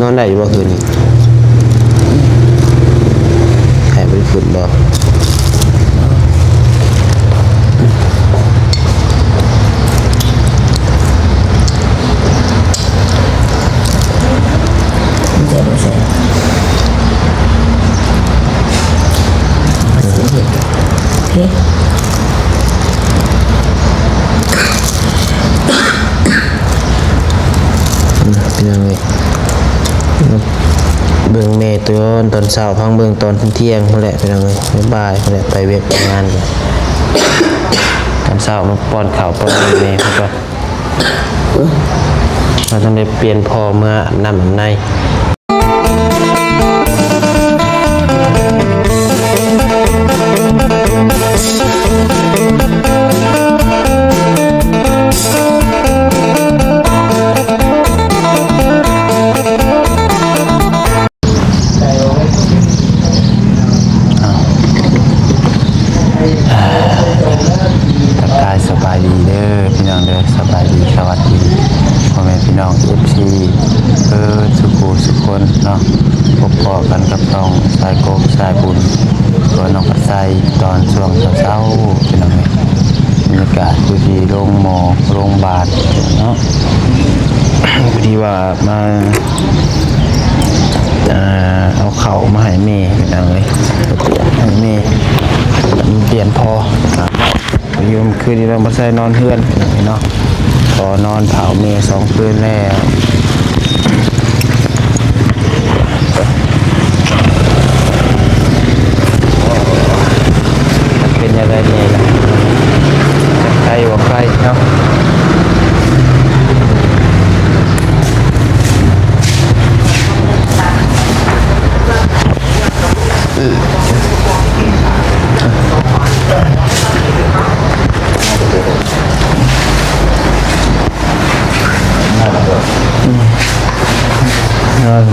ນອນໄດ້ຢູ່ບໍ່ຄືນນີ້? ໄຂ້ບໍ່ໄດ້ຂຶ້ນບໍ່? ໂອເຄ ພີ່ນ້ອງເອີຍ ເບິ່ງແມ່ຕອນ ຕອນເຊົ້າ ພັງເບິ່ງຕອນທ່ຽງພຸ້ນແຫຼະ ພີ່ນ້ອງເອີຍ ບ່າຍໆ ພຸ້ນແຫຼະ ໄປວຽກໄປງານ ຕອນເຊົ້າມາປ້ອນເຂົ້າປ້ອນນ້ຳແມ່ເພິ່ນກ່ອນ ເຮົາຕ້ອງໄດ້ປ່ຽນພໍ່ເມືອອາບນ້ຳອາບໃນ. ທັກທາຍສະບາຍດີເດີພີ່ນ້ອງເດີ ສະບາຍດີ ສະຫວັດດີພໍ່ແມ່ພີ່ນ້ອງ ເອັຟຊີ ເບິດສູ່ຜູ້ສູ່ຄົນເນາະ ພົບພໍ້ກັນກັບຊ່ອງສາຍກົກສາຍບຸນ ຕົວະນ້ອງພັດໄຊ ຕອນຊ່ວງເຊົ້າໆ ພີ່ນ້ອງເອີຍ ບັນຍາກາດຢູ່ທີ່ໂຮງໝໍ ໂຮງບານເນາະ ພໍດີວ່າມາ ເອົາເຂົ້າມາໃຫ້ແມ່ ພີ່ນ້ອງເອີຍ ໃຫ້ແມ່ ປ່ຽນພໍ່ ຢູ່ຄືນນີ້ເນາະ ມາໃສ່ນອນເຮືອນເນາະ ຂໍນອນເຝົ້າແມ່ສອງຄືນແລ້ວ ເປັນຈັ່ງໃດແດ່ລະ ໄຄບໍ່ໄຄເນາະ. ນອນ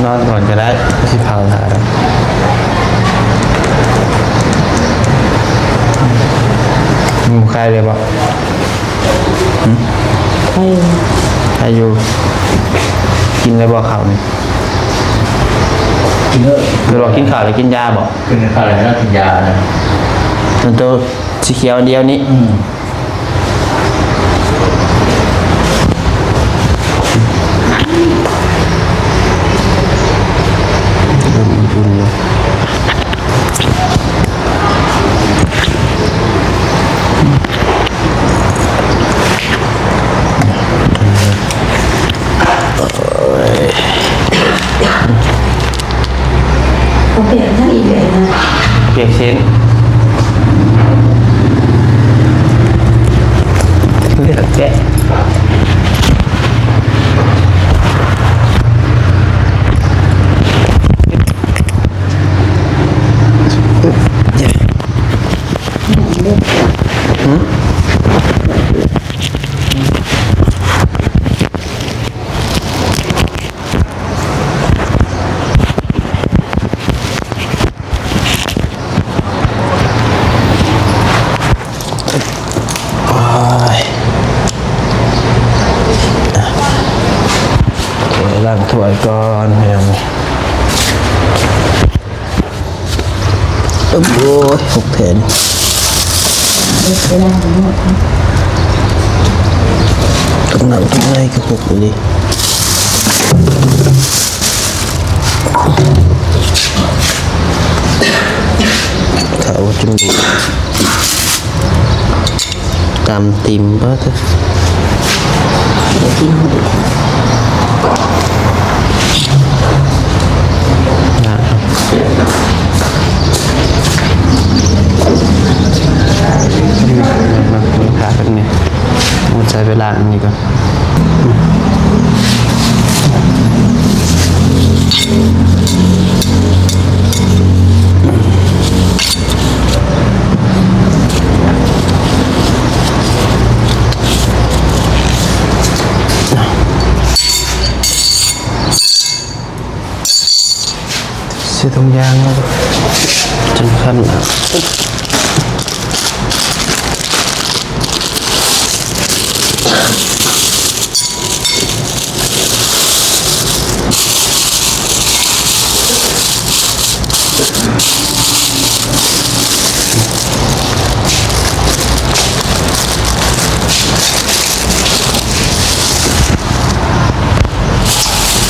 ນອນກ່ອນກໍໄດ້ ຊິເຝົ້າຖ້າ ອືມ ໄຄເລີຍບໍ່? ຫຶ? ໄຄຢູ່ ໄຄຢູ່. ກິນແລ້ວບໍ່ເຂົ້ານີ້? ກິນເລີຍ. ຫຼືວ່າກິນເຂົ້າແລ້ວກິນຢາບໍ່? ກິນເຂົ້າແລ້ວກິນຢານະ. ຕົວ ຕົວສີຂຽວອັນດຽວນີ້? ອືມ. ບໍ່ປຽກຫຍັງອີກເລີຍນະ ປຽກເສັ້ນ ເລືອກແກະ ຫື? ໂອ້ຍ ລ້າງຖ້ວຍກ່ອນ ພີ່ນ້ອງ. ໂອ້ຍ ຫົກແຜ່ນ ຕົກນ້ຳຕົກໃນກໍຫົກອີ່ຫຼີ ເຂົ້າຈົນບູດ. ຕຳຕິ່ມເບີດ ໄດ້ກິນໝົດ ມາ ມາ ມາ ມາ ໃຊ້ເວລາອັນນີ້ກ່ອນ. ໃສ່ຖົງຢາງເນາະ ສຳຄັນນະ.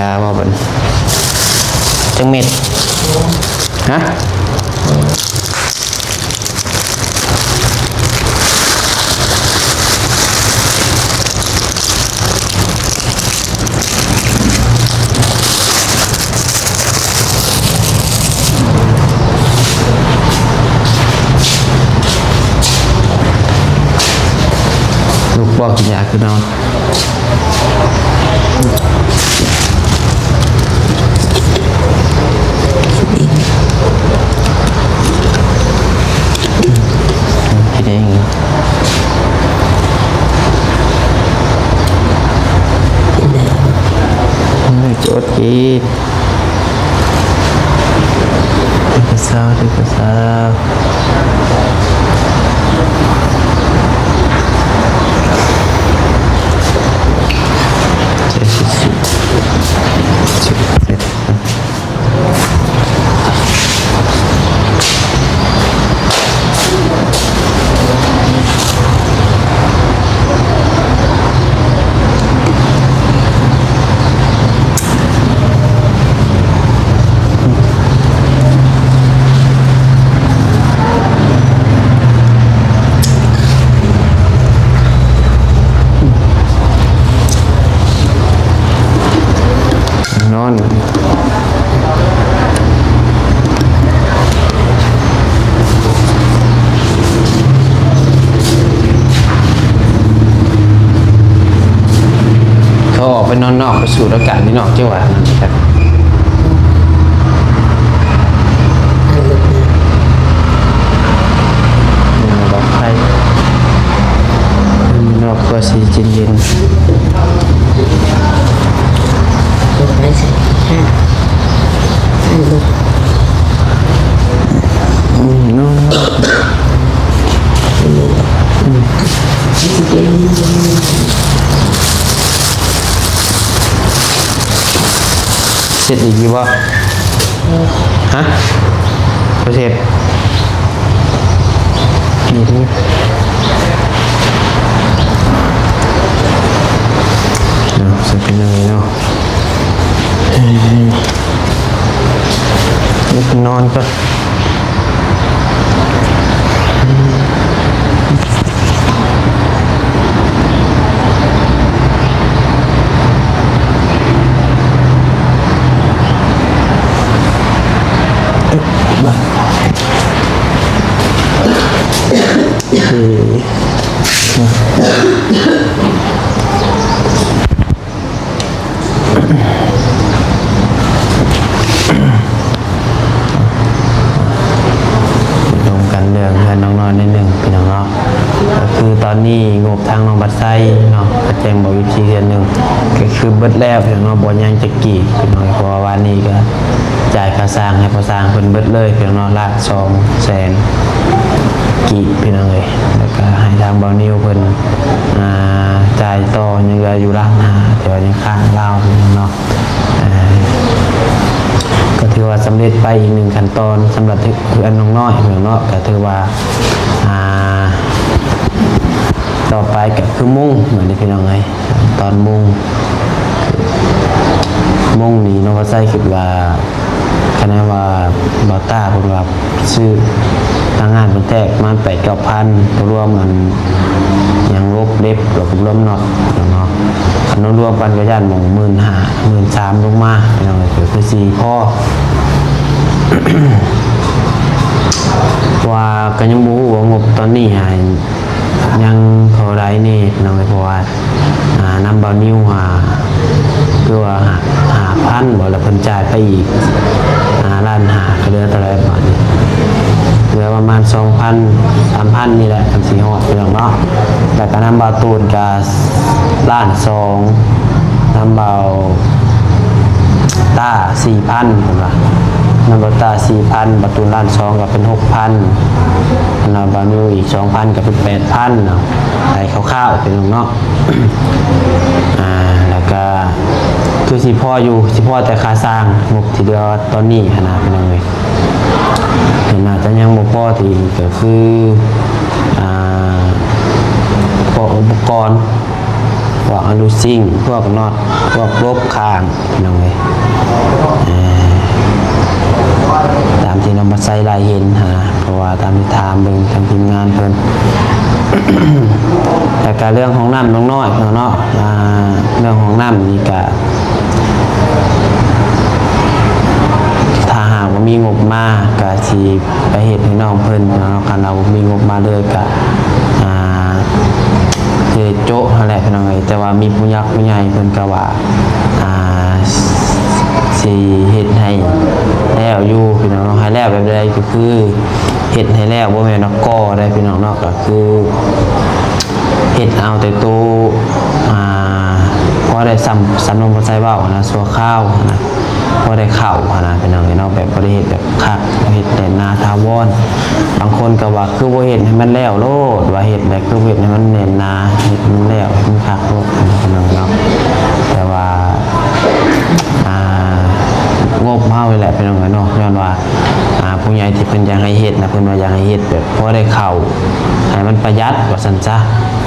ຍາບໍ່ບັດນີ້ ຈັກເມັດ? ຮະ? ລູກບໍ່ກິນຢາຄືນອນ. ນອນ ເຂົາອອກໄປນອນນອກ ໄປສູດອາກາດຢູ່ນອກ ເຈົ້າວ່ານັ້ນແຫຼະ. ດອກໄຟ ນອກກໍຊິເຢັນໆ ດອກໄຟໃສ່ ອືມ ນອນ ເຮັດອີກຢູ່ບໍ່? ຮະ? ບໍ່ເຮັດ ນີ້ເດ້ ເນາະ ຊິເປັນຫຍັງເນາະ ເອີ ນອນກ່ອນ. ລົມກັນເລື່ອງເຮືອນນ້ອງນ້ອຍໜ້ອຍໜຶ່ງ ພີ່ນ້ອງເນາະ. ກໍຄືຕອນນີ້ງົບທາງນ້ອງບັດໄຊເນາະ ກໍແຈ້ງບອກເອັຟຊີເທື່ອໜຶ່ງ ກໍຄືເບິດແລ້ວ ພີ່ນ້ອງເນາະ ບໍ່ຍັງຈັກກີບ ພີ່ນ້ອງ. ເພາະວ່າວານນີ້ກໍຈ່າຍຄ່າສ້າງໃຫ້ພໍ່ສ້າງເພິ່ນເບິດເລີຍ ພີ່ນ້ອງເນາະ ລ້ານສອງແສນ ກີບ ພີ່ນ້ອງເອີຍ. ແລ້ວກໍໃຫ້ທາງບ່າວນິວເພິ່ນ ອ່າ ຈ່າຍຕໍ່ ຍັງເຫຼືອຢູ່ລ້ານຫ້າ ແຕ່ວ່າຍັງຄ້າງລາວຢູ່ເນາະ. ອ່າ ກໍຖືວ່າສຳເລັດໄປອີກໜຶ່ງຂັ້ນຕອນສຳລັບເຮືອນນ້ອງນ້ອຍເນາະ. ກໍຖືວ່າ ອ່າ ຕໍ່ໄປກໍຄືມຸງ ບາດນີ້ ພີ່ນ້ອງເອີຍ. ຕອນມຸງ ມຸງນີ້ນ້ອງບັດໄຊຄິດວ່າ ຄະແນນວ່າບ່າວຕ້າເພິ່ນວ່າຊື້ ທາງງານເພິ່ນແທກປະມານແປດເກົ້າພັນ ລວມອັນຫຍັງ ລົບເລັບ ລວມນັອດເນາະ. ຄັນລວມກັນກໍຢ້ານໝ່ອງໝື່ນຫ້າ ໝື່ນສາມລົງມາ ພີ່ນ້ອງເອີຍ ກໍຄືຊິພໍ ເພາະວ່າກໍຍັງບໍ່ຮູ້ວ່າງົບຕອນນີ້ຫາ ຍັງພໍໄດ້ແດ່ພີ່ນ້ອງເອີຍ ເພາະວ່າ ອ່າ ນຳບ່າວນິວຫາ ຄືວ່າຫ້າ ຫ້າພັນບໍ ແລ້ວເພິ່ນຈ່າຍໄປອີກ ອ່າ ລ້ານຫ້າ ກໍເຫຼືອເທົ່າໃດບາດນີ້ ເຫຼືອປະມານສອງພັນ ສາມພັນນີ້ແຫຼະ ຄັນຊິຮອດພີ່ນ້ອງເນາະ. ແລ້ວກໍນຳບ່າວຕູນກໍລ້ານສອງ ນຳບ່າວຕ້າສີ່ພັນ ເພິ່ນວ່າ ນຳບ່າວຕ້າສີ່ພັນ ບ່າວຕູນລ້ານສອງກໍເປັນຫົກພັນ ນຳບ່າວນິວອີກສອງພັນ ກໍເປັນແປດພັນເນາະ ໄລ່ຄ່າວໆ ພີ່ນ້ອງເນາະ. ອ່າ ແລ້ວກໍຄືຊິພໍຢູ່ ຊິພໍແຕ່ຄ່າສ້າງ ງົບທີ່ເຫຼືອຕອນນີ້ຫັ້ນນະ ພີ່ນ້ອງເອີຍ. ແຕ່ໜ້າຈະຍັງບໍ່ພໍທີ່ ກໍຄື ອ່າ ພວກອຸປະກອນ ພວກອະລູຊິງ ພວກນັອດ ພວກລົບຂ້າງ ພີ່ນ້ອງເອີຍ. ເອີ ຕາມທີ່ນ້ອງບັດໄຊໄດ້ເຫັນຫັ້ນນະ ເພາະວ່າຕາມທີ່ຖາມເບິ່ງທາງທີມງານເພິ່ນ. ແລ້ວກະເລື່ອງຫ້ອງນ້ຳນ້ອງນ້ອຍເນາະ ອ່າ ເລື່ອງຫ້ອງນ້ຳນີ້ກະ ຖ້າຫາກວ່າມີງົບມາກະຊິ ໄປເຮັດໃຫ້ນ້ອງເພິ່ນເນາະ. ຄັນວ່າບໍ່ມີງົບມາເລີຍກະ ອ່າ ຊິໂຈະຫັ້ນແຫຼະພີ່ນ້ອງເອີຍ. ແຕ່ວ່າມີຜູ້ຫຼັກຜູ້ໃຫຍ່ເພິ່ນກະວ່າ ອ່າ ຊິເຮັດໃຫ້ແລ້ວຢູ່ພີ່ນ້ອງເນາະ. ໃຫ້ແລ້ວແບບໃດກະຄືເຮັດໃຫ້ແລ້ວ ບໍ່ແມ່ນວ່າກໍ່ໄດ້ພີ່ນ້ອງເນາະ. ກະຄືເຮັດເອົາແຕ່ໂຕ ອ່າ ພໍໄດ້ ສ່ຳ ສ່ຳນ້ອງບັດໄຊເວົ້າຫັ້ນນະ ຊົ່ວຄາວຫັ້ນນະ. ພໍໄດ້ເຂົ້າຫັ້ນນະພີ່ນ້ອງເອີຍເນາະ ແບບບໍ່ໄດ້ເຮັດແບບຄັກ ເຮັດແໜ້ນໜາຖາວອນ. ບາງຄົນກະວ່າຄືບໍ່ເຮັດໃຫ້ມັນແລ້ວໂລດ ວ່າເຮັດແລ້ວຄືບໍ່ເຮັດໃຫ້ມັນແໜ້ນໜາ ເຮັດໃຫ້ມັນແລ້ວ ໃຫ້ມັນຄັກໂລດພີ່ນ້ອງເນາະ. ແຕ່ວ່າ ອ່າ ງົບເຮົານີ້ແຫຼະພີ່ນ້ອງເອີຍເນາະ ຍ້ອນວ່າ ອ່າ ຜູ້ໃຫຍ່ທີ່ເພິ່ນຢາກໃຫ້ເຮັດນະ ເພິ່ນວ່າຢາກໃຫ້ເຮັດແບບພໍໄດ້ເຂົ້າ ໃຫ້ມັນປະຢັດວ່າຊັ້ນຊະ.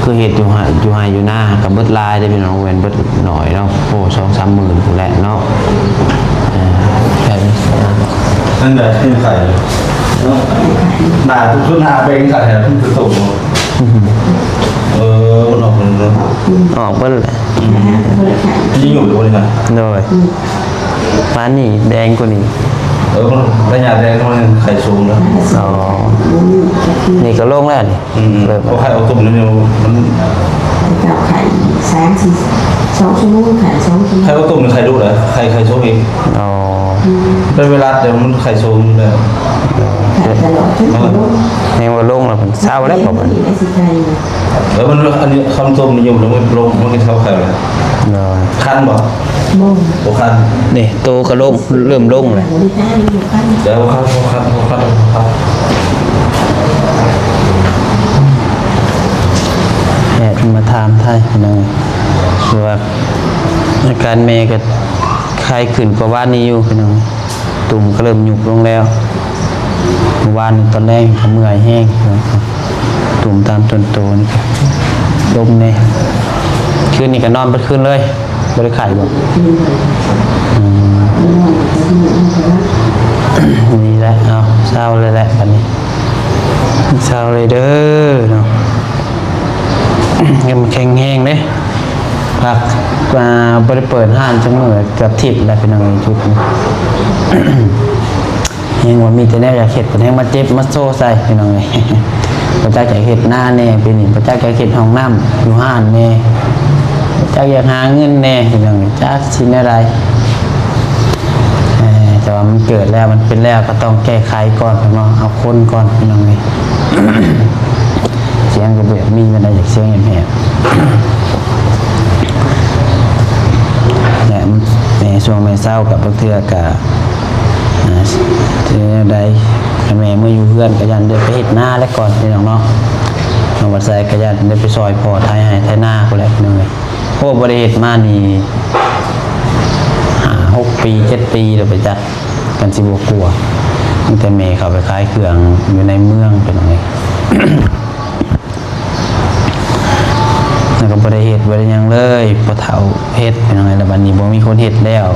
ຄືເຮັດຢູ່ໄຮ່ ຢູ່ໄຮ່ຢູ່ນາກະເບິດຫຼາຍເດ້ພີ່ນ້ອງ ບໍ່ແມ່ນເບິດໜ້ອຍເນາະ. ໂອ້ ສອງສາມໝື່ນພຸ້ນແຫຼະເນາະ. ເອີ ແບບນີ້ ນັ້ນແຫຼະ ເປັນໄຂ້ເນາະ ໜ້າທຸກໜ້າເປັນໄຂ້ແທ້ ເປັນຕົວ ເອີ ມັນອອກເນາະ ອອກເບິດແຫຼະ. ອືມ ຍັງຢູ່ຢູ່ບໍ່ນີ້ນະ? ໂດຍ ປານນີ້ແດງກວ່ານີ້. ເອີ ມັນໄລຍະແດງ ມັນໄຂ້ສູງແລ້ວ. ອໍ ນີ້ກະລົງແລ້ວນີ້. ອືມ ເລີຍ ເພາະໄຂ້ອອກຕຸ່ມນີ້ມັນ ເຈົ້າໄຂ້ສາມສີ່ ສອງຊົ່ວໂມງ ໄຂ້ສອງຊົ່ວໂມງ ໄຂ້ອອກຕຸ່ມນີ້ໄຂ້ດຸເດ້ ໄຂ້ ໄຂ້ສູງອີກ. ອໍ ອືມ ເປັນໄວຣັສແລ້ວມັນໄຂ້ສູງຢູ່ແລ້ວ ໄຂ້ຕະຫຼອດ ຈົນ ເອີ ລົງ ແຮງວ່າລົງແລ້ວ ເຊົາແລ້ວ ເອີ ມັນ ອັນນີ້ຄຳຕົ່ມນີ້ຢູ່ແລ້ວມັນລົງ ມັນກະເຊົາໄຂ້ແລ້ວ. ໂດຍ ຄັນບໍ່? ບໍ່ ບໍ່ຄັນ. ນີ້ໂຕກະລົງ ເລີ່ມລົງແລ້ວ. ບໍ່ໄດ້ຄັນ ບໍ່ຄັນ ແລ້ວບໍ່ຄັນ ບໍ່ຄັນ ບໍ່ຄັນ ບໍ່ຄັນ. ແພດມາຖາມໄຖ່ພີ່ນ້ອງ ຄືວ່າອາການແມ່ກະໄຄຂຶ້ນກວ່າວານນີ້ຢູ່ພີ່ນ້ອງ. ຕຸ່ມກະເລີ່ມຍຸບລົງແລ້ວ. ມື້ວານນີ້ຕອນແລງກະເມື່ອຍແຮງ ຕຸ່ມຕາມຕົ້ນໂຕນີ້ກະລົງແດ່. ຄືນນີ້ກະນອນເບິດຄືນເລີຍ ບໍ່ໄດ້ໄຂ້ບໍ່? ອືມ ນີ້ແຫຼະ ເອົາ ເຊົາເລີຍແຫຼະບາດນີ້ ເຊົາເລີຍເດີເນາະ. ໃຫ້ມັນແຂງແຮງເດ້ ພັກ ອ່າ ບໍ່ໄດ້ເປີດຮ້ານຈັກມື້ ເກືອບທິດແລ້ວພີ່ນ້ອງເອີຍ ຈຸດນີ້. ແຮງວ່າມີແຕ່ແນວຢາກເຮັດ ແຮງມາເຈັບມາໂຊໃສ່ພີ່ນ້ອງເອີຍ. ບໍ່ຈັກຢາກເຮັດນາແດ່ປີນີ້ ບໍ່ຈັກຢາກເຮັດຫ້ອງນ້ຳຢູ່ຮ້ານແດ່ ບໍ່ຈັກຢາກຫາເງິນແດ່ພີ່ນ້ອງເອີຍ ຈັກຊິແນວໃດ. ເອີ ແຕ່ວ່າມັນເກີດແລ້ວ ມັນເປັນແລ້ວ ກະຕ້ອງແກ້ໄຂກ່ອນເນາະ ເອົາຄົນກ່ອນພີ່ນ້ອງເອີຍ. ສຽງກະແບບມີແຕ່ໃດ ຢາກສຽງແຫບໆ ແລະ ແມ່ຊ່ວງແມ່ເຊົາກະບາງເທື່ອກະ ອ່າ ຊິແນວໃດ ຄັນແມ່ເມືອຢູ່ເຮືອນກະຢ້ານໄດ້ໄປເຮັດນາແລ້ວກ່ອນພີ່ນ້ອງເນາະ. ນ້ອງບັດໄຊກະຢ້ານໄດ້ໄປຊ່ອຍພໍ່ໄຖໄຮ່ໄຖນາພຸ້ນແຫຼະພີ່ນ້ອງເອີຍ. ໂອ້ ບໍ່ໄດ້ເຮັດມານີ້ຫ້າຫົກປີ ເຈັດປີແລ້ວໄປຈັກ ກັນຊິບໍ່ກົວ. ຕັ້ງແຕ່ແມ່ເຂົາໄປຂາຍເຄື່ອງຢູ່ໃນເມືອງພີ່ນ້ອງເອີຍ. ແລ້ວກະບໍ່ໄດ້ເຮັດ ບໍ່ໄດ້ຫຍັງເລີຍ ພໍ່ເຖົ້າເຮັດພີ່ນ້ອງເອີຍ. ແລ້ວບາດນີ້ບໍ່ມີຄົນເຮັດແລ້ວ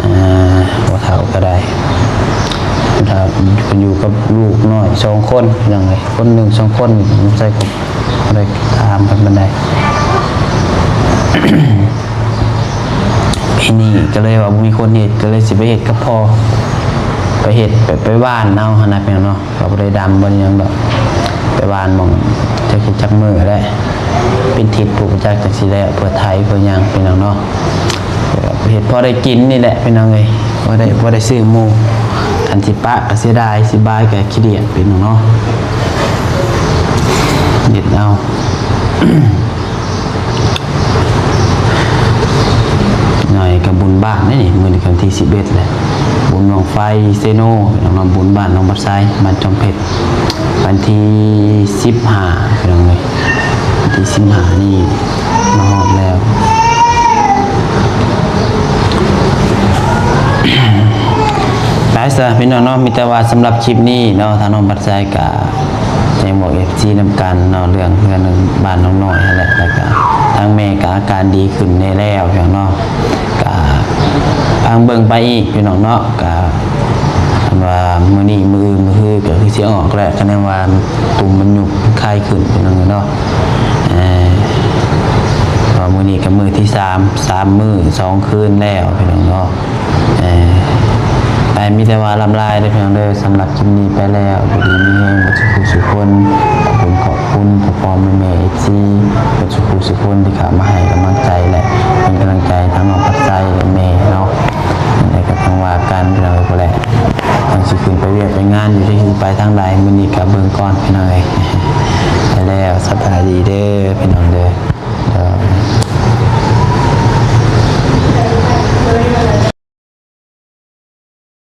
ອ່າ ພໍ່ເຖົ້າກະໄດ້ ເພິ່ນຢູ່ກັບລູກນ້ອຍສອງຄົນພີ່ນ້ອງເອີຍ. ຄົນໜຶ່ງສອງຄົນ ໃສ່ກະບໍ່ໄດ້ຕາມກັນປານໃດ. ປີນີ້ກະເລີຍວ່າບໍ່ມີຄົນເຮັດ ກະເລີຍຊິໄປເຮັດກັບພໍ່ ໄປເຮັດ ໄປ ໄປຫວ່ານເອົາຫັ້ນນະພີ່ນ້ອງເນາະ. ກະບໍ່ໄດ້ດຳບໍ່ໄດ້ຫຍັງດອກ ໄປຫວ່ານໝ່ອງຈັກ ຈັກມື້ແຫຼະ ເປັນທິດພຸ້ນ ຈັກຈັ່ງຊິແລ້ວ ເພື່ອໄຖເພື່ອຫຍັງພີ່ນ້ອງເນາະ. ເຮັດພໍໄດ້ກິນນີ້ແຫຼະພີ່ນ້ອງເອີຍ ບໍ່ໄດ້ ບໍ່ໄດ້ຊື້ໝູ່. ຄັນຊິປະກະເສຍດາຍ ຊິບາຍກະຂີ້ດຽດພີ່ນ້ອງເນາະ ເຮັດເອົາ. ໜ້ອຍກະບຸນບ້ານເດ້ນີ້ ມື້ນີ້ກະວັນທີສິບເອັດແຫຼະ ບຸນບັ້ງໄຟເຊໂນ ພີ່ນ້ອງເນາະ. ບຸນບ້ານໜອງບັດໄຊ ບ້ານຈອມເພັດ ວັນທີສິບຫ້າພີ່ນ້ອງເອີຍ. ວັນທີສິບຫ້ານີ້ມາຮອດແລ້ວ ໄປຊະພີ່ນ້ອງເນາະ. ມີແຕ່ວ່າສຳລັບຄລິບນີ້ເນາະ ທາງນ້ອງບັດໄຊກະ ແຈ້ງບອກເອັຟຊີນຳກັນເນາະ ເລື່ອງເຮືອນບ້ານນ້ອງນ້ອຍຫັ້ນແຫຼະ ແລ້ວກະທາງແມ່ກະອາການດີຂຶ້ນແດ່ແລ້ວພີ່ນ້ອງເນາະ ກະຟັງເບິ່ງໄປອີກພີ່ນ້ອງເນາະ ກະຄັນວ່າມື້ນີ້ມື້ອື່ນມື້ຮືກະຄືຊິອອກແຫຼະ ຄະແນນວ່າຕຸ່ມມັນຍຸບຄາຍຂຶ້ນພີ່ນ້ອງເນາະ ເອີ ເພາະມື້ນີ້ກະມື້ທີສາມ ສາມມື້ສອງຄືນແລ້ວພີ່ນ້ອງເນາະ. ເອີ ໄປ ມີແຕ່ວ່າລ່ຳລາເດີພີ່ນ້ອງເດີ ສຳລັບຄລິບນີ້ໄປແລ້ວ ຢູ່ດີມີແຮງເບິດສູ່ຜູ້ສູ່ຄົນ ຂອບຄຸນຂອບຄຸນພໍ່ໆແມ່ໆເອັຟຊີເບິດສູ່ຜູ້ສູ່ຄົນທີ່ເຂົ້າມາໃຫ້ກຳລັງໃຈ ແລະ ເປັນກຳລັງໃຈທາງນ້ອງປະ